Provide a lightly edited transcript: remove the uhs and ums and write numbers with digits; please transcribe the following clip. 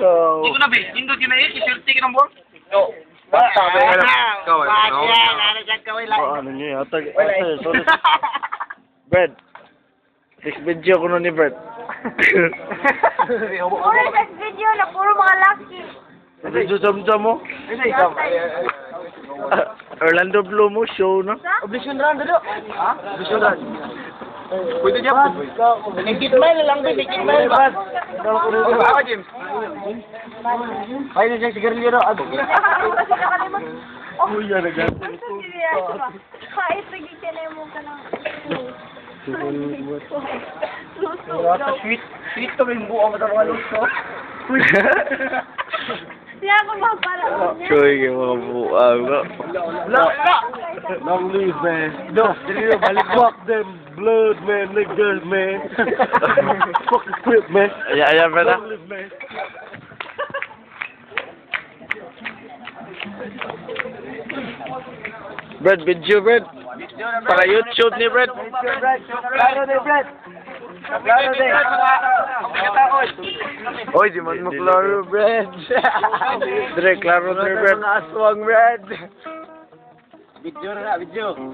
Go. Dito na be. Indot yun na eh. Kisulti ka ng buwang. No. Basta be. Ikaw ay. Oh, ano niyo yata? Ate, sorry. Brad. Next video ko nun ni Brad. Puro sa video na puro mga laki. Video jam-jam mo. Ah, Orlando Bloom mo, show na. Obligation run, dado. Ha? Obligation run. Pwede niya. Nagkit mile lang, be. Nagkit mile ba? Ako, James. Ay, na sigarilyo no. Kasi nakalimot. Oh, Kuya, nag- ano siya? Kahit lagi ka na yung ka ng Luto daw. Sweet. Sweet to yung buo mo sa mga luto. Siya ako mapala. Choy, yung mga buang. La, la. Long live, man. No, balik. Fuck them blood, man, niggas, man. Fuck the crip, man. Ayan, ayan, Brad. Long live, man. Brad, video, Brad. Para YouTube ni Brad. Klaro de, Brad. Klaro de. Oy, di man mo klaro, Brad. Dre, klaro, Dre, Brad. Mga aswang, Brad. Video na, video.